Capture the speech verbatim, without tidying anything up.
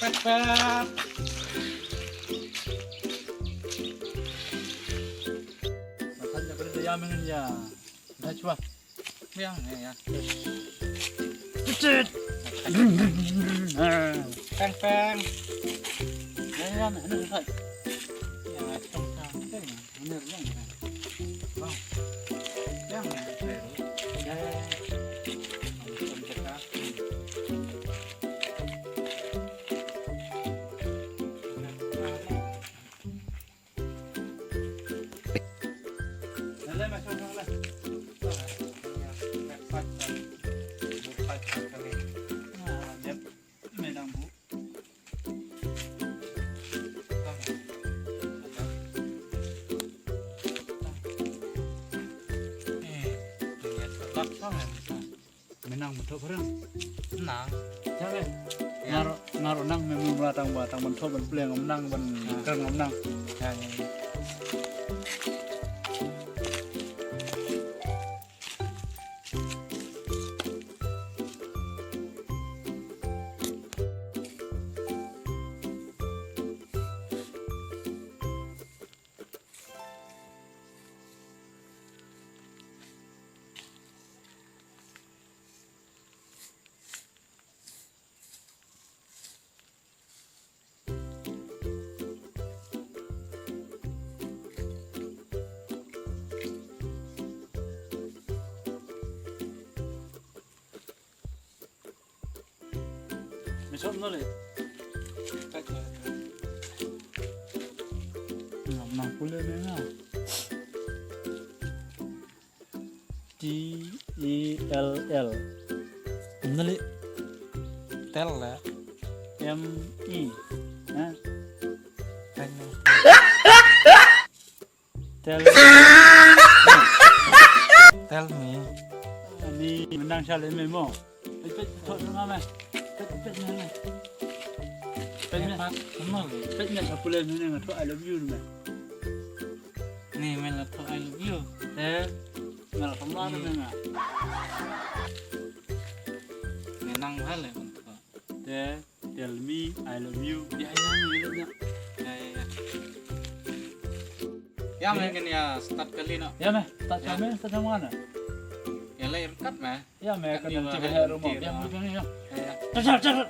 Pep. Matan ja beri ya mengen ya. Dah cuba. Ya, ya, ya. Peng, peng. Ya, ya, ya, ya. Ya, peng, peng. Menang betul barang. Menang. Jangan. Ngar ngar nang memang mula tang ba tang ban thok ban pleng menang ban kren menang. Jangan. Mesok no le. Ngam nang pule ne nga. T E L L. Nali. Tel la. M E. Ha? Tel. Tell me. Ni menang sha le me mo. Pet pet thok sama me. Pet pet me. Pet me. Pet me sha pule me nga thok I love you me. Ni me la thok I love you. Eh. Me la thok me nga. Menang bha le. Te tell me I love you. Ya ya ya ya. Ya ya ya. Ya me kan ya start kali no. Ya me start kali me start sama na. Ya la irkat me. Ya me kan nanti ke rumah. Ya me kan ya. Ya ya. Cepat cepat.